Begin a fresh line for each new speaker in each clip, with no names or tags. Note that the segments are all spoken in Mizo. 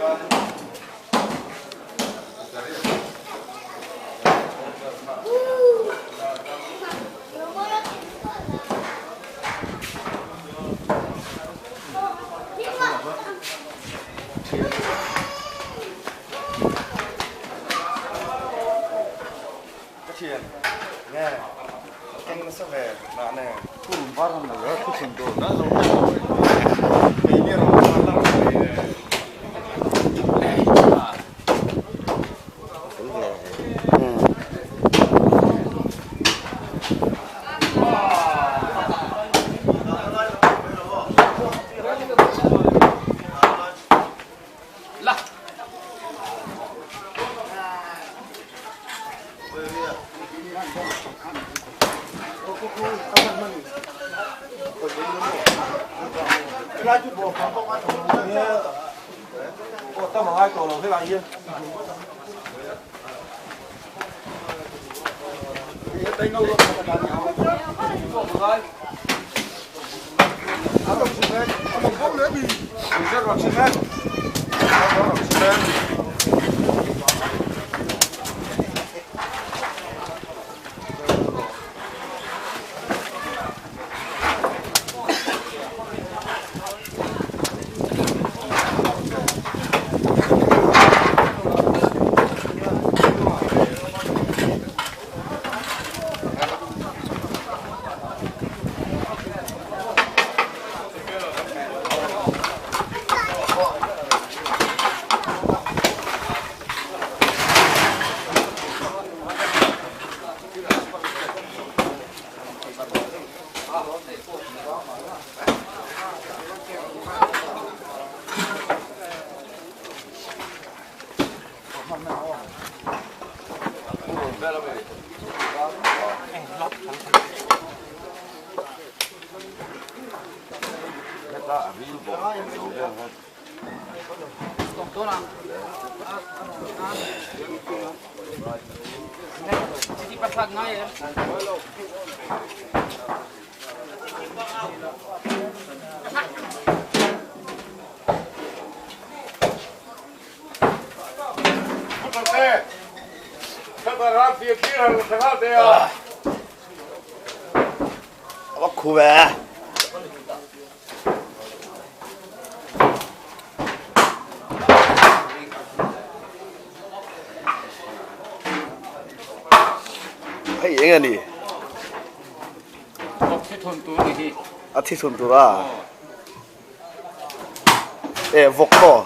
Ka thian nge keng nasa ve mah ne. Kum var han lo a thu chhun tur na lo kei ni rawh a la rawh nei ne.
A khu ve. Hei eng a ni? A thi thun tur a. E vawk maw?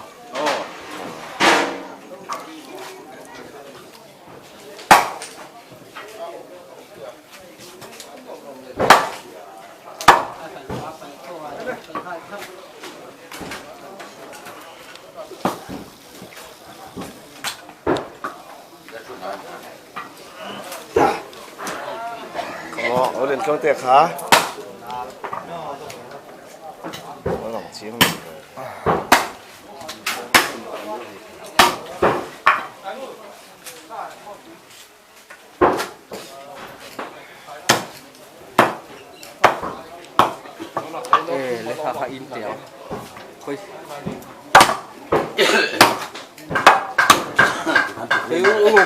Aw len tluang te kha.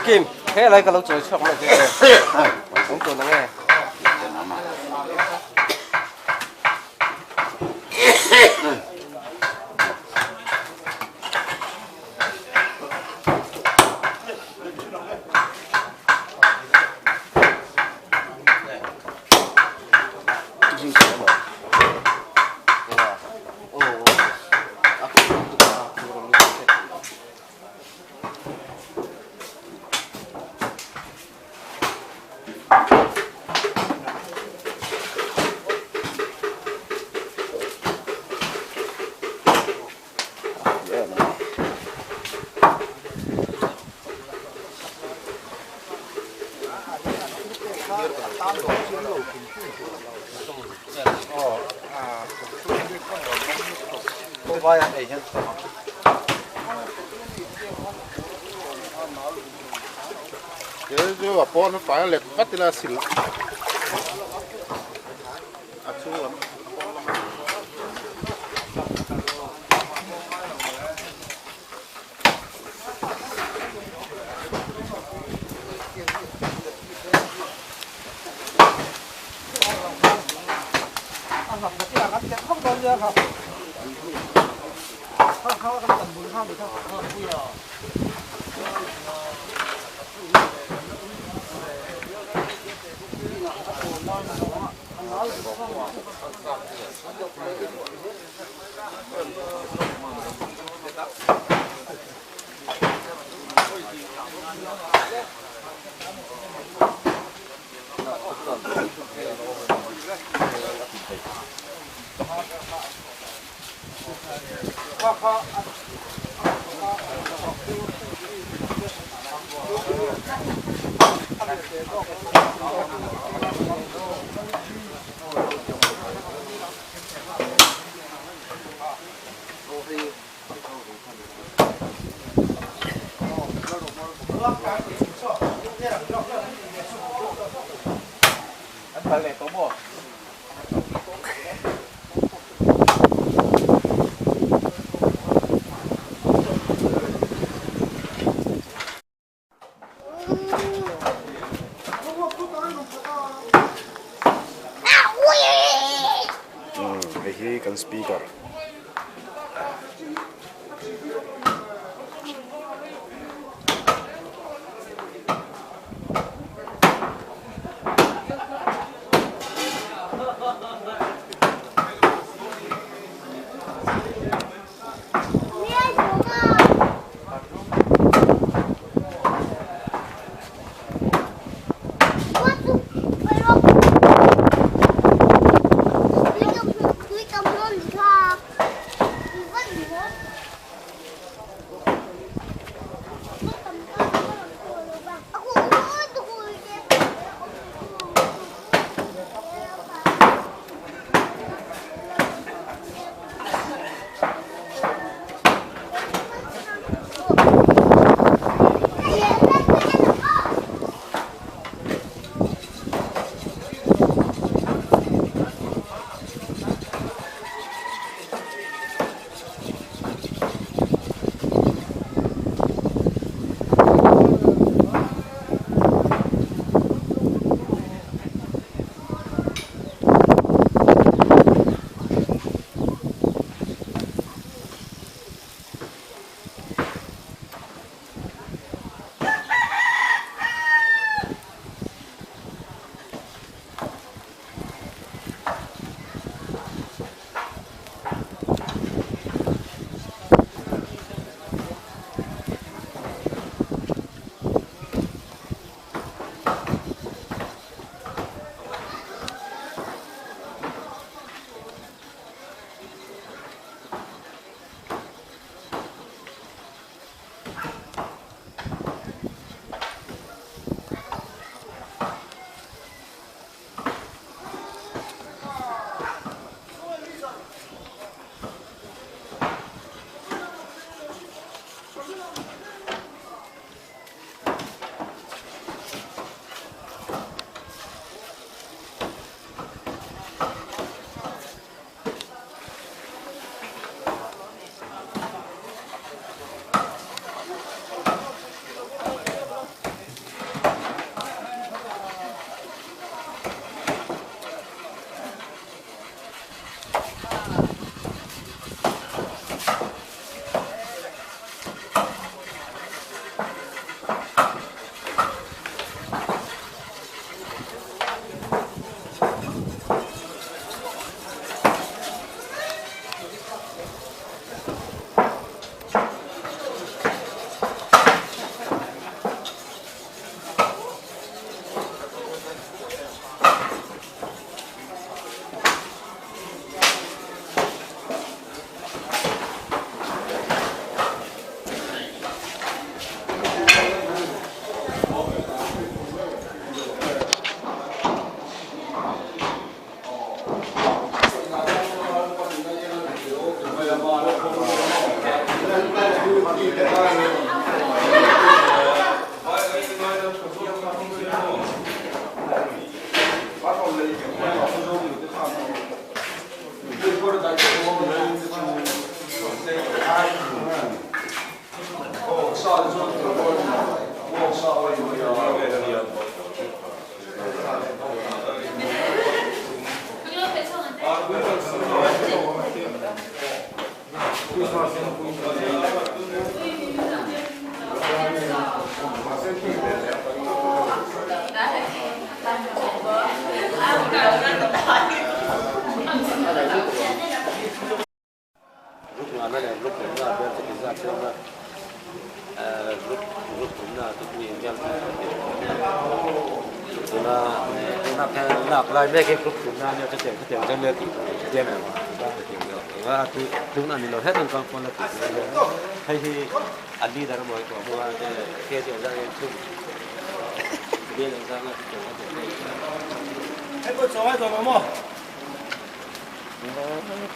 Kim he lai ka lo chawi chhuak mai che awm tawh nange.
Hei hi kan speaker.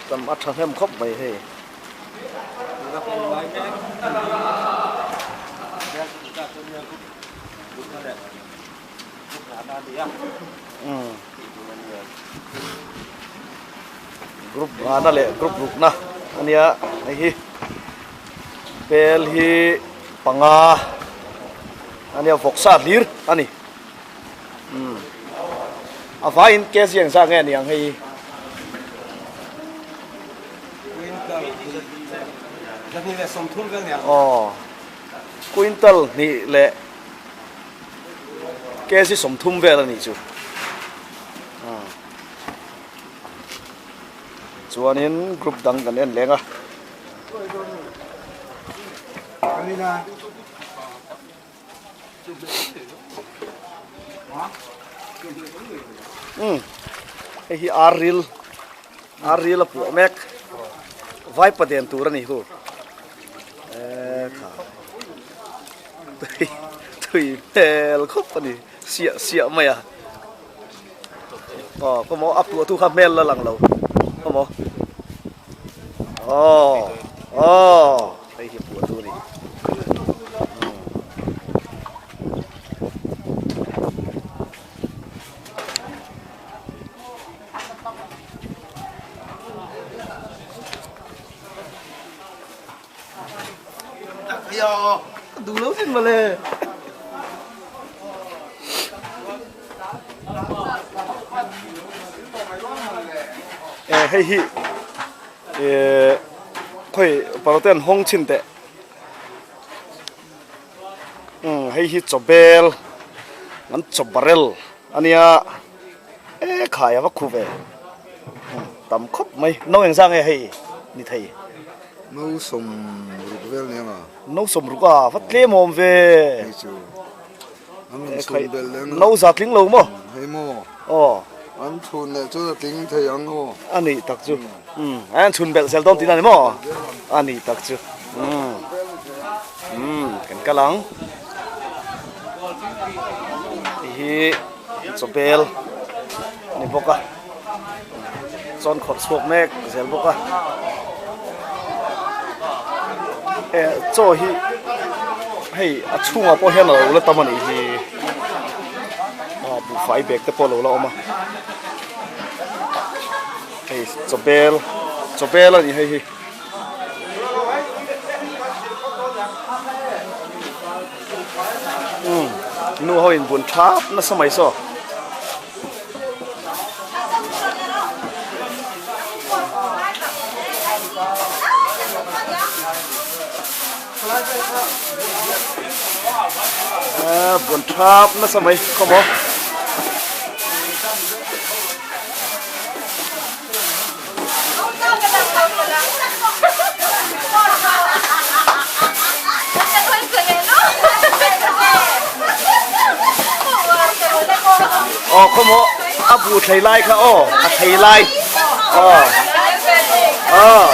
Tam a thahnem khawp mai hei. Group nghahna leh group rukna a nia hei hi pel hi panga a nia vawksa hlir a ni umm a vaiin kg engzah nge a ni ang hei hi. Aw quintal hnih leh. Kg 30 vel a nih chu chuanin group dang kan en leng a. Umm hei hi ar ril ar ril a puah mek vaipa den tur a ni hu e kha. Tui tui hmel khawp a ni siah siah mai a aw khaw maw a puah tu kha hmel la lang lo khaw maw aw aw hei hi puah tu a ni. Duh lo sin mawle. Eh hei hi eh khawi parote an hawng chhin teh umm hei hi chaw bel an chaw barrel ania eh khai a va khu ve tam khawp mai no engzah nge hei ni thei.
No sawmruk vel nia nga.
No sawmruk a, va tlem awm ve.
Hei chu. An rawn chhun belh leh nga.
No za tling lo maw?
Hei maw.
Aw.
An chhun leh chuan a tling thei ang aw.
A nih tak chu. Umm, an chhun belh zel dawn tihna a ni maw? A nih tak chu. Umm. Umm, kan kal ang. Hei hi chawbel a ni bawk a. Chuan khawrh chhuak mek zel bawk a eh chaw hi hei a chhungah pawh hian a lo la tam a nih hi ah buhfai bag te pawh a lo la awm a hei chaw bel chaw bel a ni hei hi. Umm nu ho in bun thap nasa mai saw. Buan thap nasa mai khaw maw. Aw khaw maw a bu thlei lai kha aw a thlei lai aw aw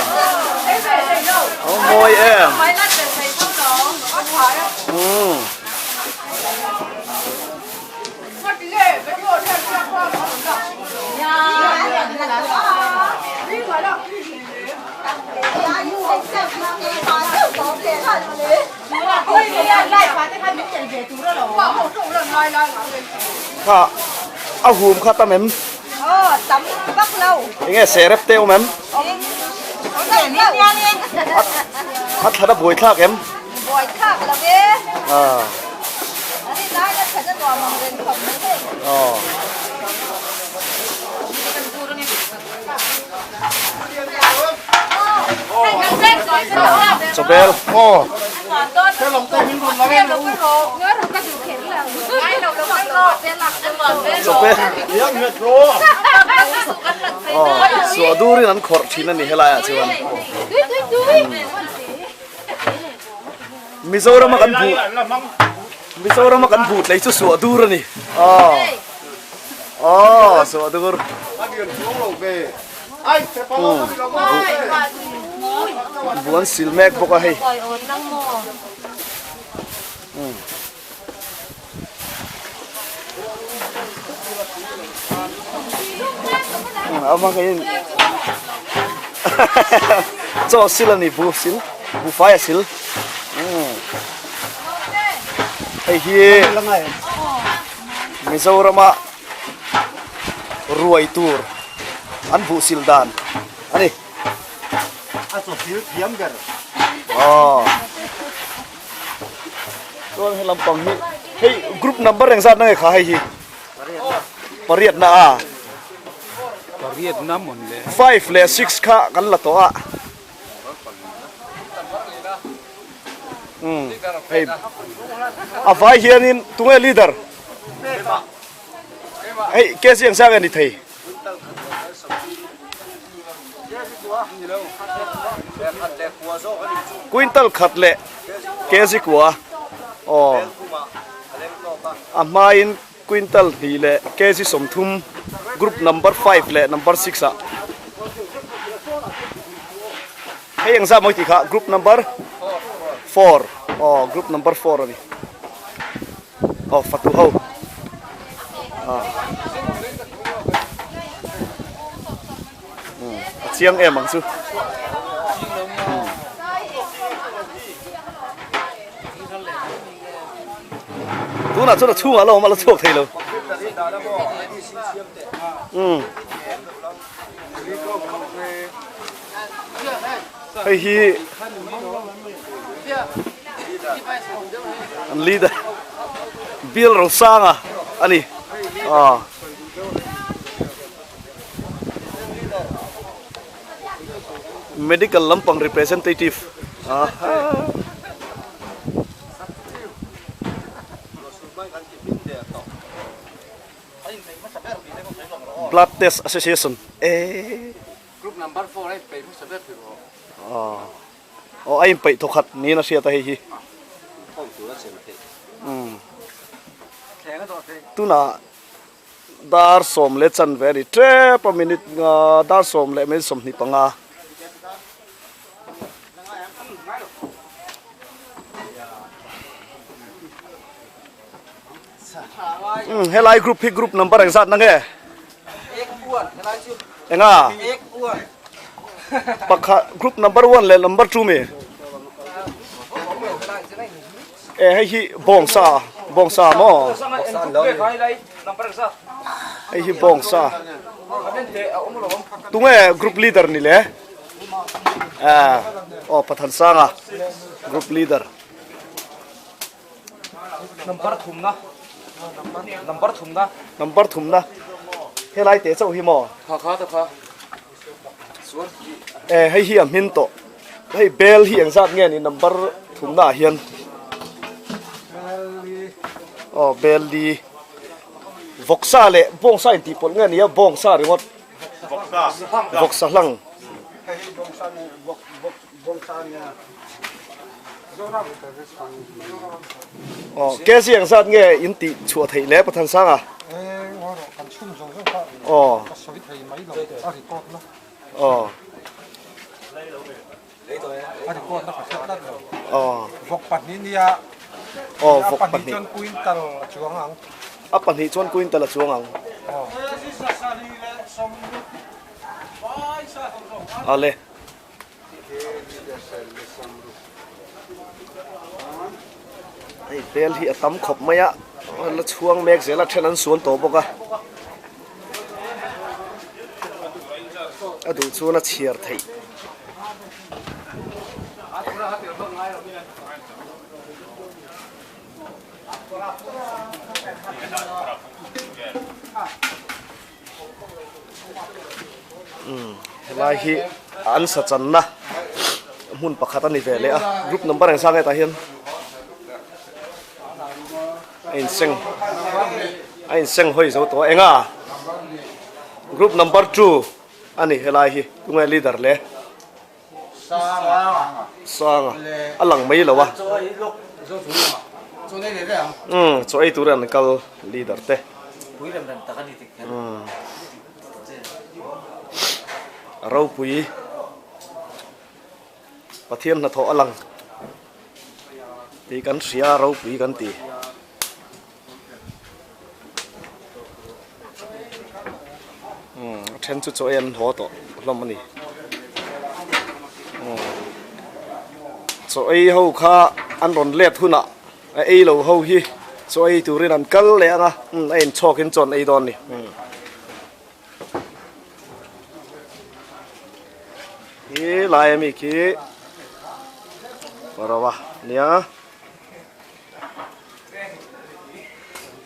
a mawi em umm. Kha a hum kha tam em? Enge serep te awm em? A thlan a buai thlak em?
Buai thlak lo e. A rin lai na that a nuam ang reng khawp mai hei.
Chawbel.
Aw.
Chawpe aw suah durin an khawrh thin a ni helaiah chuan Mizorama kan buh Mizorama kan buh tlei chu suah dur a ni aw aw suah dur buh an sil mek bawk a hei. Chaw sil a ni buh sil buhfai a sil hei hi Mizorama ruai tur an buh sil dan a ni.
A chaw sil thiam ber.
Aw. Chuan he lampang hi hei group number engzat na nge kha hei hi pariat na a
pariat na mawn le
5 leh 6 kha kan la tawh a um hei a vai hianin tunge leader hei kc engzat nge ni thei Quintal khat leh kg kua aw a hmain quintal hnih leh kg 30 group number 5 leh number 6 ah hei engzah mawi tih kha group number 4 aw group number 4 a ni. Aw fatu ho ah a chiang em ang chu tunah chuan a chhungah la awm a la chhuak thei lo um hei hi an leader Bill Rosanga a ni aw medical lampang representative ah Blood test association eh
Group number 4 a inpeih hmasa ber thei rawh.
Aw a inpeih thawkhat niin a hriat a hei hi.
Khawm tur a chem theih.
Umm. Tunah dar 10 leh chanve a ni tep a minute nga dar 10 leh minute 25. Umm helai group hi group number engzat na nge? Enga? Pakhat group number 1 leh number 2 mi? E hei hi bawngsa bawngsa maw? Hei hi bawngsa. Tunge group leader ni le? Ah, aw Pathansanga group leader.
Number thumna Number thumna
Number thumna Helai te chauh hi maw?
Kha kha ta kha Suan
E hei hi a hmin tawh Hei bel hi engzat nge ni number thumna ah hian Aw bel li Vawksa leh bawngsa intih pawlh nge nia bawngsa ringawt Vawksa hlang Aw kg engzat nge in tih chhuah theih le Pathan Sanga? Aw Aw Aw Aw vawk pahnih A pahnih chuan quintal a chuang ang. Ale. Hei bel hi a tam khawp mai a la chhuang mek zel a then an suan tawh bawk a a duh chuan a chhiar theih. Umm helai hi an sa channa. hmun pakhat a ni ve leh a group number eng zat nge tah hian a inseng a inseng hawi zo tawh a enga group number 2 a ni helai hi tunge leader le Sanga a lang mai lo a umm chaw ei tur an kal leader te umm a ropui Pathian hnathawh a lang tih kan hria a ropui kan ti. Umm a then chu chaw ei an haw tawh hlawm a ni umm chaw ei ho kha an rawn let hunah a ei lo ho hi chaw ei turin an kal leh ang a umm a inchhawk in chaw an ei dawn a ni umm hi lai ami khi ro a nia.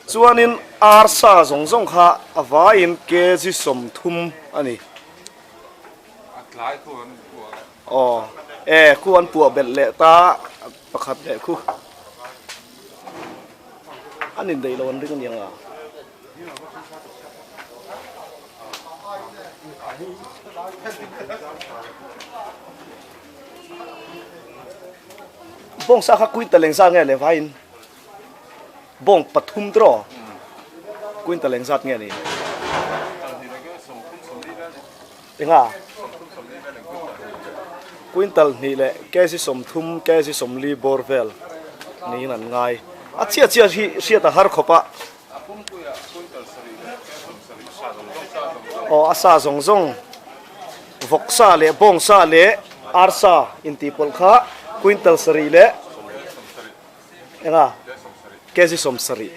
Chuanin arsa zawng zawng kha a vaiin kg 30 a ni. Aw e khu an puah belh leh ta pakhat leh khu an indaih lo an ring aniang a. Bawng sa kha quintal eng zat nge le vaiin bawng pathum tiraw quintal eng zat nge ni enga quintal hnih leh kg 30 kg 40 bawr vel niin an ngai a chhia chhia hi hriat a har khawp a aw a sa zawng zawng vawk sa leh bawng sa leh ar sa intih pawlh kha quintal sarih leh enga kg 70.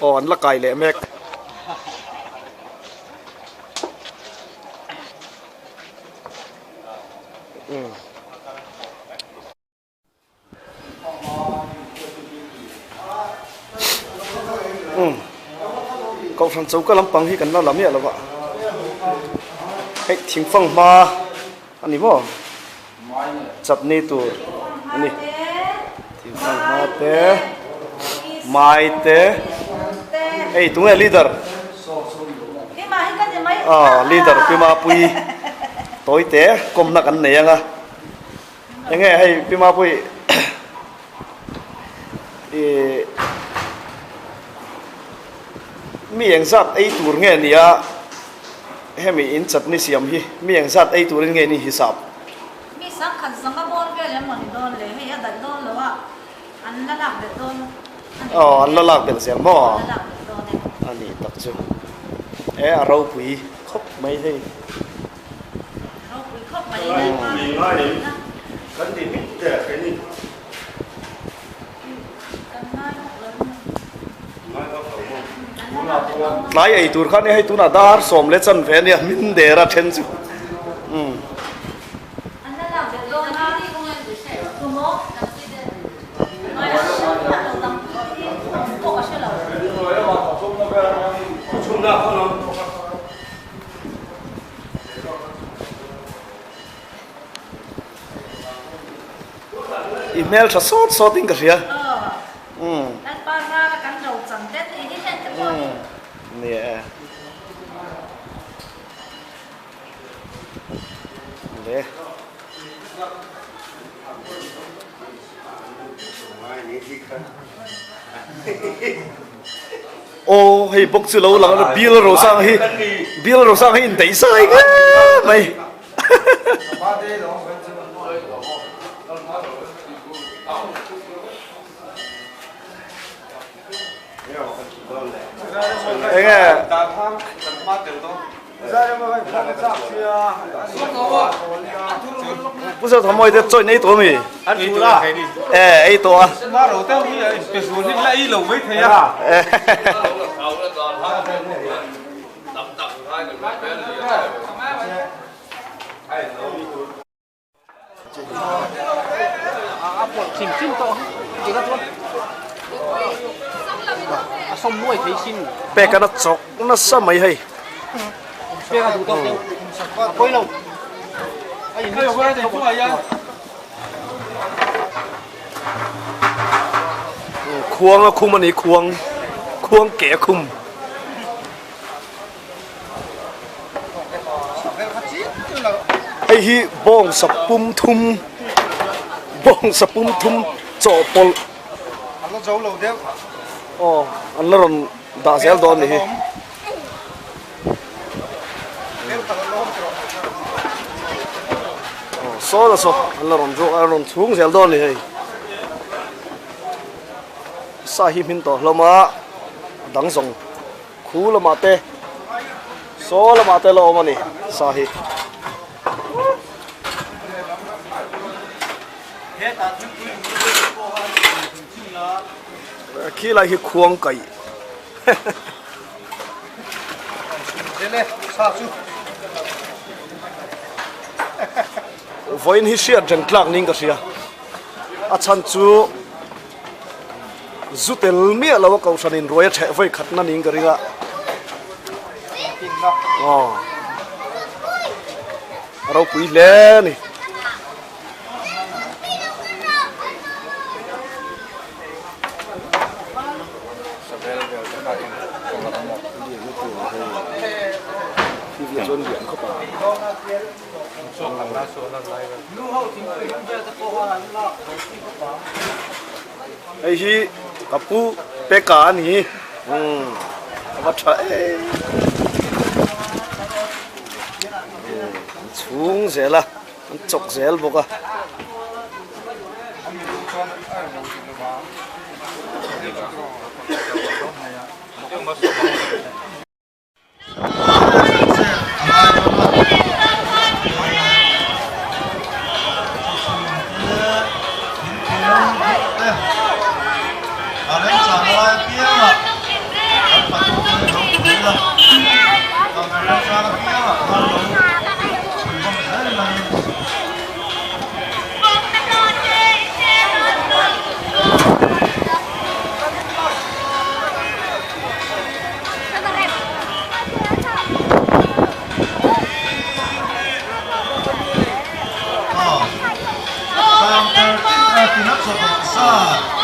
Aw an la kai leh mek. Umm. Umm. Kohhran choka lampang hi kan la la miah lo va. Hei thingfang hma a ni maw? Chutney tur a ni. Thingfang hma te, mai te, hei tunge leader? Aw leader Pi Mapuii tawi te kawmna kan nei ang a. Enge hei Pi Mapuii ih mi engzat ei tur nge nia hemi in chutney siam hi mi engzat ei turin nge ni hisap?
Mi sangkhat zanga bawr vel em mawni dawn le hei a daih dawn lo a an la lak belh dawn a ni.
Aw an la lak belh zel maw?
An la lak belh dawn e.
A nih tak chu e a ropui khawp mai hei.
Ropui khawp mai lalpa
Kan ti mit der ke ni.
Tlai ei tur kha nia hei tunah dar sawm leh chan ve ania min der a then chu umm. I hmel tha sawt sawt in ka hria. Umm. Ni e. Le. Aw hei bawk chu lo lang a Bill Rosang hi Bill Rosang hi indaih sai nge mai. Enge Pu Zo Thamuai te chawi nei tawh ami? E ei tawh a. Pek an a chawk nasa mai hei. Khuang a khum a ni khuang khuang ke a khum. Hei hi bawngsa pum thum bawngsa pum thum chawhpawlh aw an la rawn dah zel dawn a ni hi. Aw saw la saw an la rawn ruak an rawn chhung zel dawn a ni hei. Sa hi hmin tawh hlawm a a dang zawng. Khu lamah te saw lamah te la awm a ni sa hi. Khi lai hi khuang kaih. Vawiin hi hriat reng tlak niin ka hria. A chhan chu. Zu tel miah lo a kohhran in ruai a ṭheh vawi khatna niin ka ring a. Aw. A ropui hle a ni. Hei hi ka pu Peka a ni umm a va tha em an chhung zel a an chawk zel bawk a.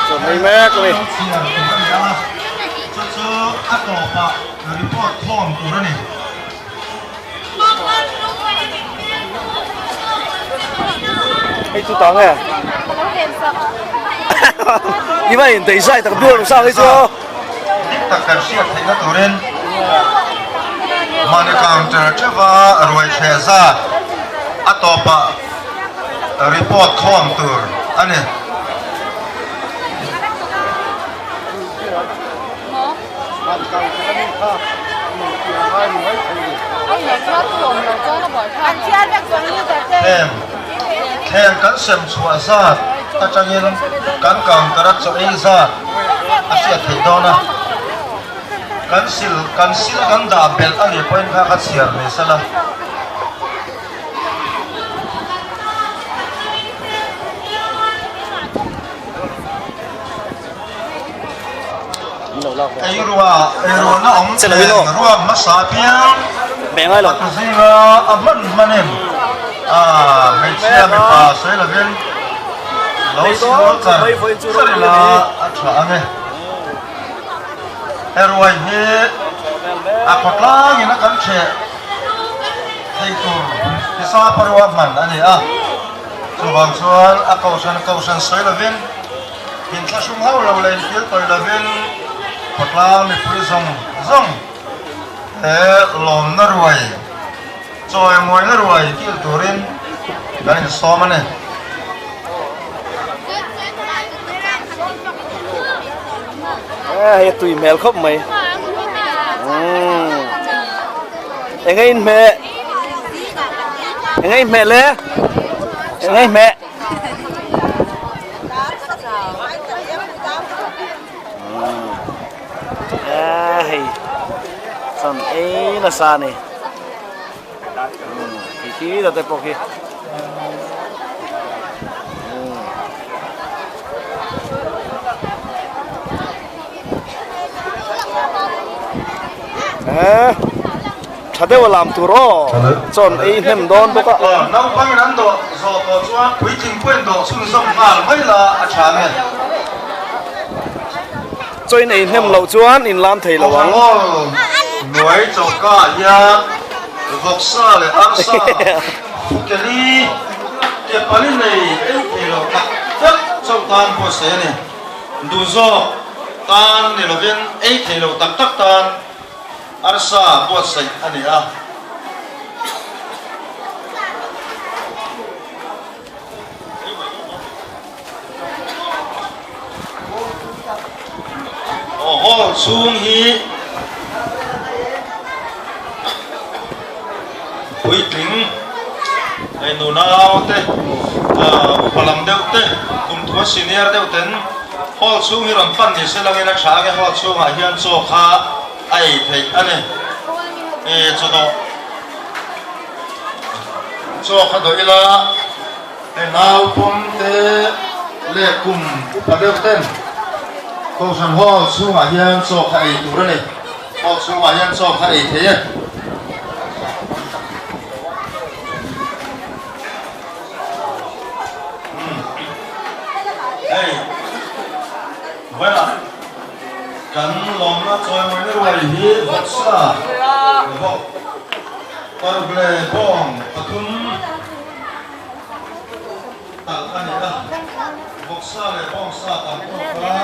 Chawhmeh mek a ni. Hei chu tang e. I va in design tak bial sang hi chu.
Dik tak kan hriat theihna turin mahni counter theuha ruai thleh zat a tawpah report khawm tur a ni. Thleng thleng kan sem chhuah zat atangin kan counter a chaw ei zat a hriat theih dawn a, kan sil kan sil kan dah belh a nih pawhin kha ka chhiar ni sela. Eirua eiruahna awm thleng ruak hmasa apiang a zinga a hman hmanin hmeichhia mipa sawi lovin lo sial char char ila a tha ang e. He ruai hi a khawtlangin a kan ṭheh thei tur hisa parua hman a ni a, chuvang chuan a kohhran kohhran sawi lovin, Inthlahrung hauh lo leh inthil tawih lovin khawtlang mipui zawng zawng he lawmna ruai, chawimawina ruai kil turin kan insawm a ni.
Hei a tui hmel khawp mai. Eng a inhmeh? Eng a inhmeh le? Eng a inhmeh? Hei chuan ei nasa a ni hei khi la te pawh khi. Eh tha deuh a lam tur aw chawn ei hnem dawn bawk a.
Aw naupangin an dawh zawh tawh chuan puitling pawhin dawh chhunzawm nghal mai la a tha nge.
Chaw in ei hnem loh chuan in lam thei lo ang.
Hall hnuai choka ah hian vawksa leh arsa keli ke pali nei ei thei lo tak tak chauh tan buatsaih a ni. Duh zawk tan ni lovin ei thei lo tak tak tan arsa buatsaih a ni a. Aw hall chhung hi puitling hei nunau te upa lam deuh te kum thua senior deuh ten hall chhung hi rawn pan ni se langin a tha ang e hall chhungah hian chaw kha a ei theih a ni chaw dawh chaw kha dawh ila. Hei naupawm te leh kum upa deuh ten Kohhran Hall chhungah hian chaw kha ei tur a ni. Hall chhungah hian chaw kha ei thei e. Hei vawilah kan lawmna chawimawina ruai hi vawksa vawk paruk leh bawng pathum. Talh a ni a, vawksa leh bawngsa tam tawk a,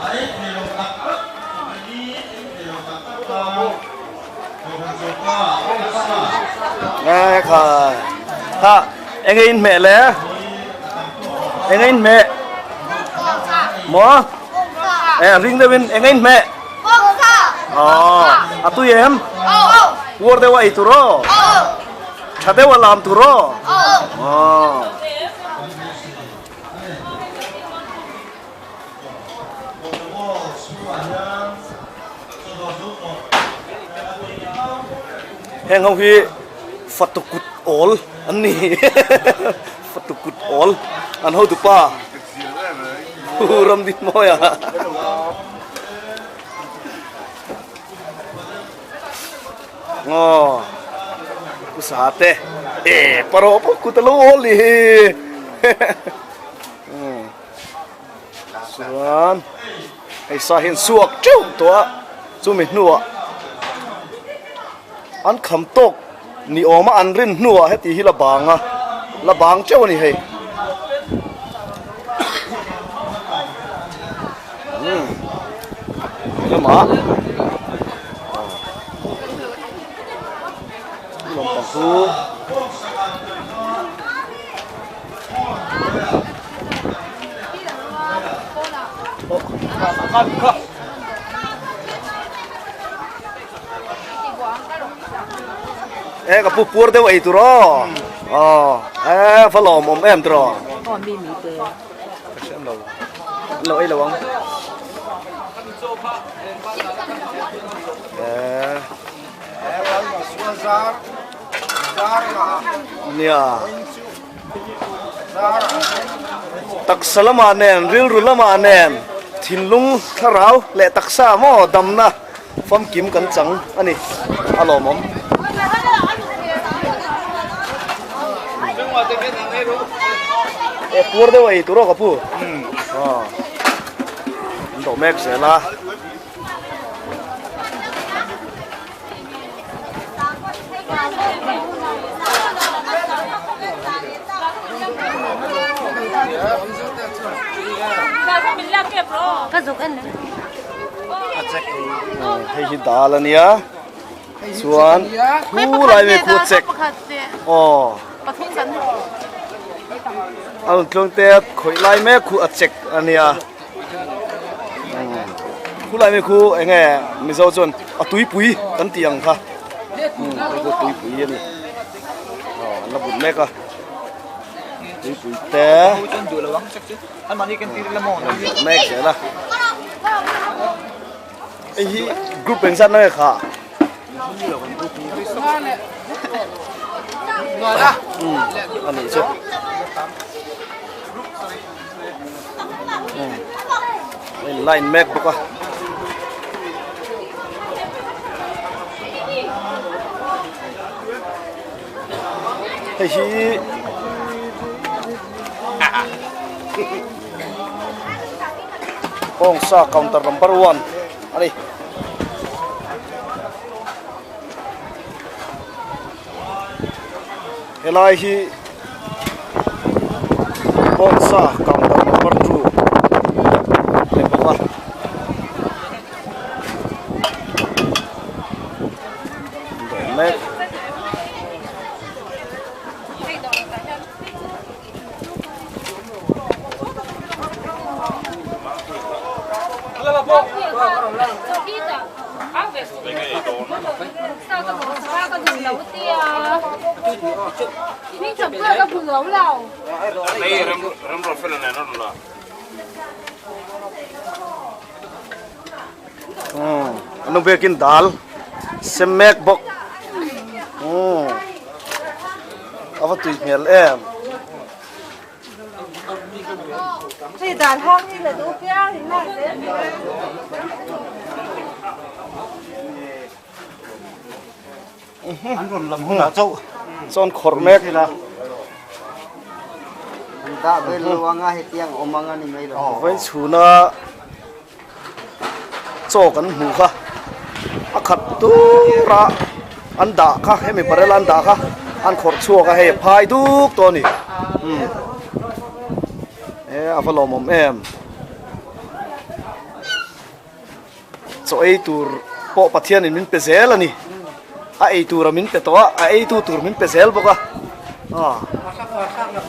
a ei thei lo tak tak ni ei thei lo tak tak tan Kohhran Choka arsa
Nge kha kha enge in hmeh le enge in hmeh maw e ring deuh in enge in hmeh aw a tui em puar deuh a ei tur aw. Tha deuh a lam tur aw. Aw. Heng ho hi fatu kut awl an ni. Fatu kut awl an hotu pa. Ramdin Mawia. Aw pu sa te e pawh pawh kut a lo awl ni hi chuan hei sa hian suak teuh tawh a chumi hnuah an kham tawk ni awm a an rin hnuah heti hi la bang a la bang teuh a ni hei. Lamah lampang chu e ka pu puar deuh ei tur aw aw e va lawmawm em tiraw Ka hriat lo. An lo ei lo ang. Eh. Nia. Taksa lamah nen, rilru lamah nen, thinlung thlarau leh taksa maw damna famkim kan chang a ni. A lawmawm. E puar deuh a ei tur aw ka pu. Aw. An dawh mek zel a. Hei hi dal a nia chuan khu lai mai khu a chek aw a rawn tluang te a khawih lai mek khu a chek a nia khu lai mai khu eng nge mizo chuan a tuipui kan tih ang kha hei chu tuipui a ni aw an la but mek a tuipui te. Mek zel a hei hi group engzat na nge kha a nih chu line mek bawk a. Hei hi Bawngsa counter number one a ni. Helai hi Bawngsa counter number 2 a ni bawk a. Dawr mek. Anu bekin dal sem mek bawk ava tui hmel em.
An rawn lam hunah chauh
chuan khawrh mek
ila an dah vel lo anga hetiang awm anga ni mai lo.
Vawiin chhuna chaw kan hmuh kha a khat tura an dah kha hemi barrel a an dah kha an khawrh chhuak a hei a phai duk tawh a ni umm e a va lawmawm em. Chaw ei tur pawh Pathianin min pe zel a ni. A ei tura min pe tawh a, a eitu tur min pe zel bawk a.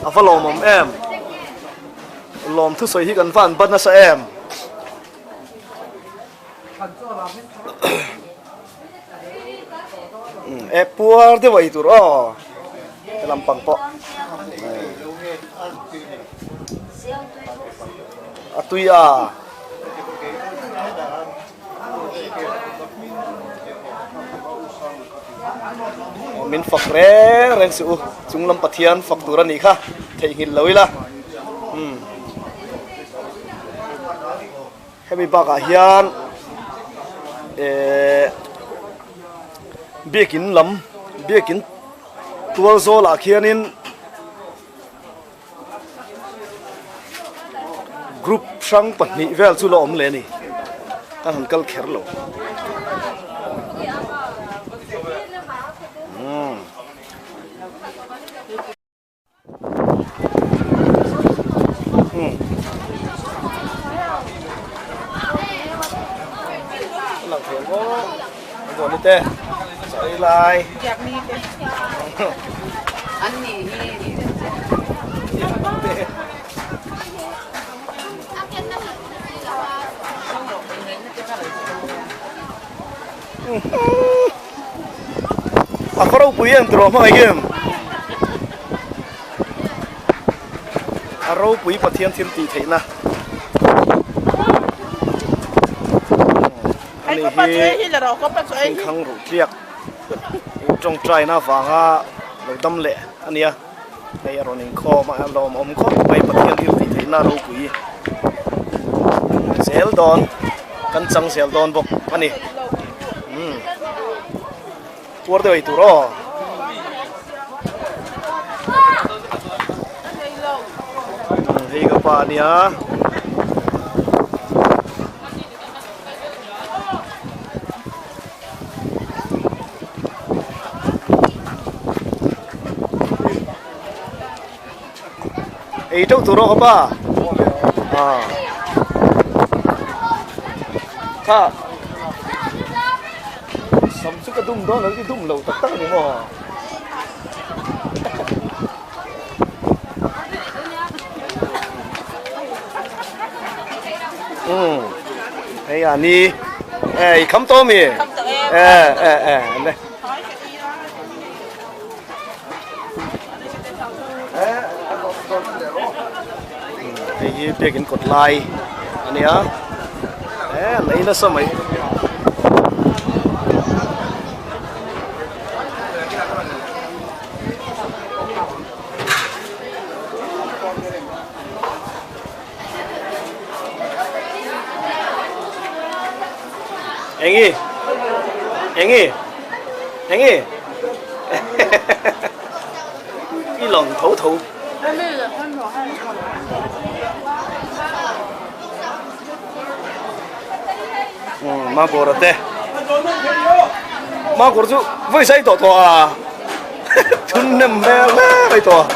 A va lawmawm em. Lawm thusawi hi kan va an bat nasa em. E puar deuh a ei tur aw. He lampang pawh. A tui a. Min fak reng reng suh u, chung lam Pathian fak tur a nih kha theihnghilh lo ila. Umm. Hemi bakah hian eh biakin lam biakin tual zawlah khianin Group hrang pahnih vel chu la awm leh a ni. Kan han kal kher lo. Umm. Umm. Lang thei ang aw. An rawn ni te. Chaw ei lai. A va ropui em tiraw hmangaih em? A ropui Pathian thil tih theihna a ni hi thingkhang ruh tliak. Tawngtaina avanga lo dam leh a nia, hei a rawn inkhawm a, a lawmawm khawp mai Pathian thil tih theihna ropui zel dawn, kan chang zel dawn bawk a ni. Umm puar deuh ei tur aw. Hei ka pa a nia. Ei teuh tur aw ka pa ah kha sam chu ka dum dawn lo i dum lo tak tak a ni maw. Umm hei a ni eh i kham tawh ami eh eh eh le hei hi biakin kawt lai a nia eh an ei nasa mai. Engi Engi Engi. lang tho tho. Mangkawr te Mangkawr chu vawi sai tawh tawh a thun hnem hmel hle mai tawh a.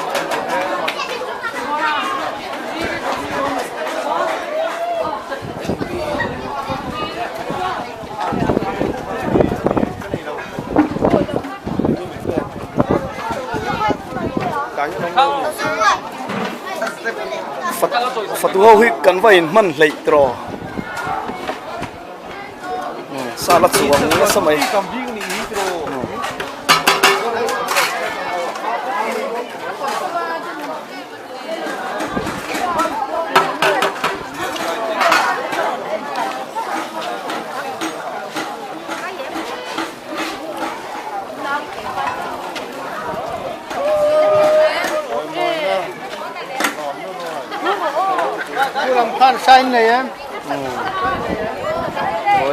Fatu ho hi kan va in hman hleih tawh sa la chuang nasa mai.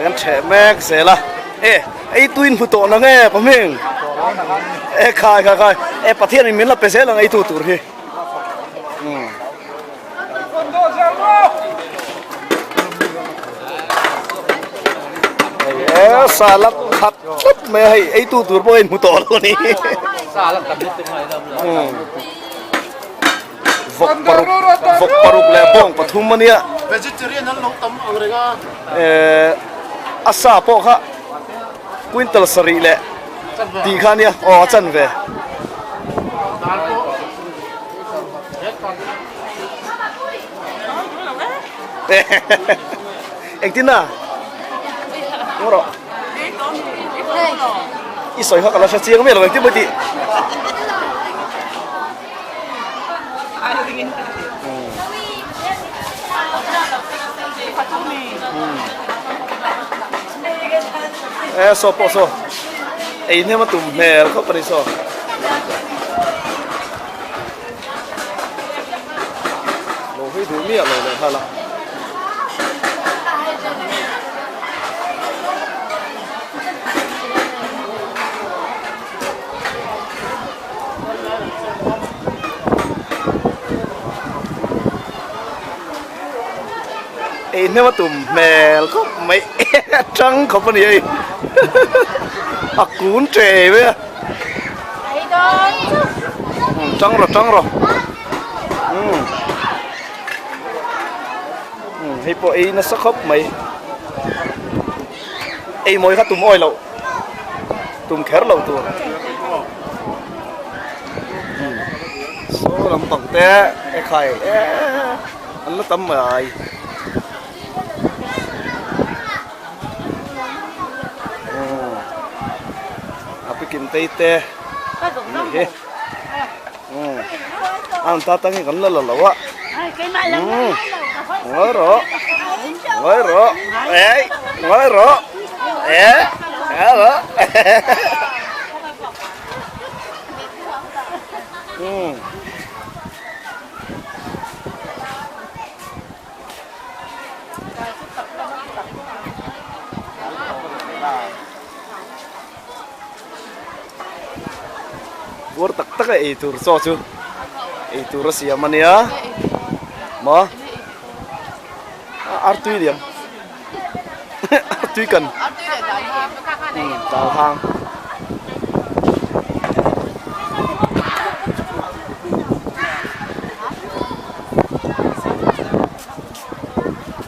An ṭheh mek zel a e ei tuin hmu tawh nang e pahming e khai khai khai e Pathian in min la pe zel ang ei tu tur hi. E salad khat tlat mai a hei ei tu tur pawh a inhmu tawh lo a ni. Vawk paruk vawk paruk leh bawng pathum a nia. Eh a sa pawh kha quintal sarih leh tih kha a nia aw a chanve. Engtin a? Ngaw rawh. I sawi kha ka la hre chiang miah lo engtin maw i tih? E saw pawh saw ei hnem a tum hmel khawp a ni saw. Lo hawi duh miah lo leh nghal a. Ei hnem a tum hmel khawp mai a tang khawp a ni hei a kun ṭe mai a. Tang rawh tang rawh hei pawh ei nasa khawp mai ei mawi kha tum awi loh tum kher loh tur saw lampang te e khai an la tam mai. A pikin tei te ni hi an ta tang hi kan la la lo a ngawi rawh ngawi rawh ei ngawi rawh e ngawi rawh Puar tak tak a ei tur chaw chu ei tur a siam a nia maw artui liam artui kan dal hang.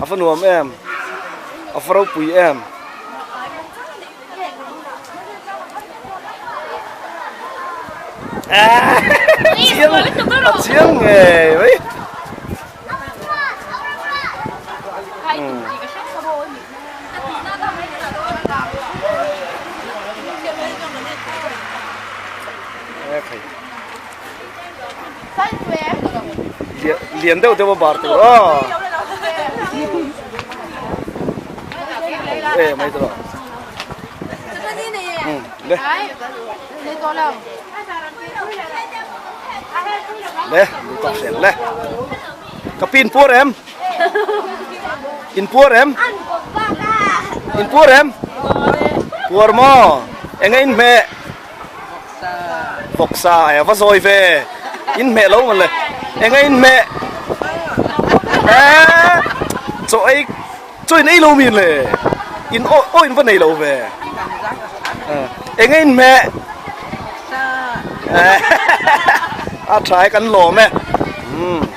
A va nuam em a va ropui em. Chiang a chiang ngei mai. Lian deuh deuh a bar tur aw e mai tur aw le le lu tawk hreng le ka pin puar em in puar em in puar em puar maw eng a in hmeh Vawksa e va zawi ve. In hmeh lo mawn le. Eng a in hmeh? Eeh chaw ei chaw in ei lo mi le? In aw aw in va nei lo ve. Eng a in hmeh? A tha e kan lawm e. Umm.